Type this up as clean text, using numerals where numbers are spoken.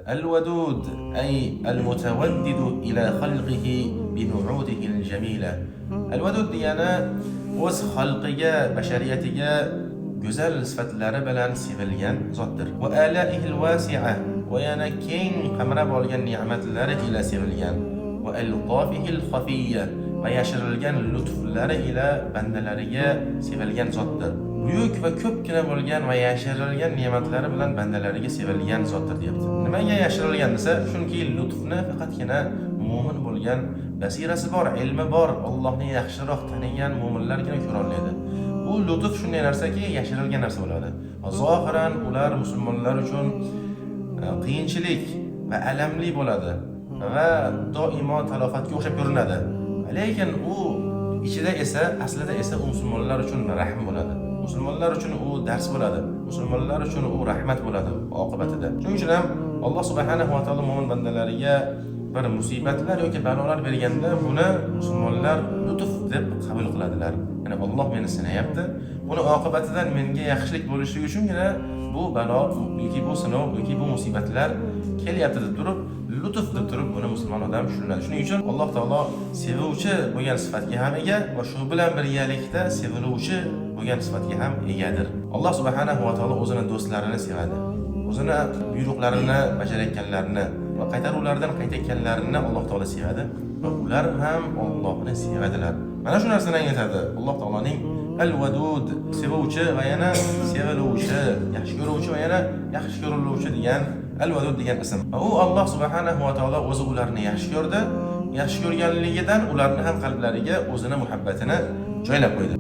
Al-Vadud ay al-mutawaddidu ila xalqihi bi nu'utihi al-jamila. Al-Vadud degani o'z xalqiga, bashariyatiga go'zal sifatlari bilan sevilgan zotdir. Va alaihi al-wasi'a, va yana keng qamrab olgan ne'matlari ila sevilgan. Va altofihi al-xafiyya, va yashirilgan lutflari ila bandalariga sevilgan zotdir. Buyuk va ko'pgina bo'lgan va yashirilgan ne'matlari bilan bandalariga sevilgan zotdir, deyapti. Nimaga yashirilgan desa, chunki lutfni faqatgina mo'min bo'lgan, basirasi bor, ilmi bor, Allohni yaxshiroq tanigan mo'minlargina ko'ra oladi. Bu lutf shunday narsaki, yashirilgan narsa bo'ladi. Zohiran ular musulmonlar uchun qiyinchilik va alamli bo'ladi va doimo talofatga o'xshab ko'rinadi. Lekin u ichida esa, aslida esa u musulmonlar uchun rahm bo'ladi. Musulmonlar uchun u dars bo'ladi. Musulmonlar uchun u rahmat bo'ladi oqibatida. Shuning uchun ham Alloh subhanahu va taolo mo'min bandalariga bir musibatlar yoki balolar berganda, buni musulmonlar lutf deb qabul qiladilar. Ya'ni Alloh meni sinayapti. Buni oqibatidan menga yaxshilik bo'lishi uchungina bu balo yoki bu sinov yoki bu musibatlar kelyapti deb turib, lutf deb turib buni musulmon odam tushunadi. Shuning uchun Alloh taolo sevuvchi bo'lgan sifatga ham ega va shu bilan birgalikda seviluvchi bo'lgan sifatga ham egadir. Alloh subhanahu va taolo o'zini do'stlarini sevadi. O'zini buyruqlarini bajarayotganlarni va qaytaruvlardan qaytayotganlarini Alloh taolo sevadi va ular ham Allohni sevadilar. Mana shu narsani anglatadi Alloh taoloning Al-Vadud, sevuvchi va yana seviluvchi, yaxshi ko'ruvchi va yana yaxshi ko'riluvchi degan Al-Vadud degan ism. Va u Alloh subhanahu va taolo o'zi ularni yaxshi ko'rdi. Yaxshi ko'rganligidan ularni ham qalblariga o'zini muhabbatini joylab qo'ydi.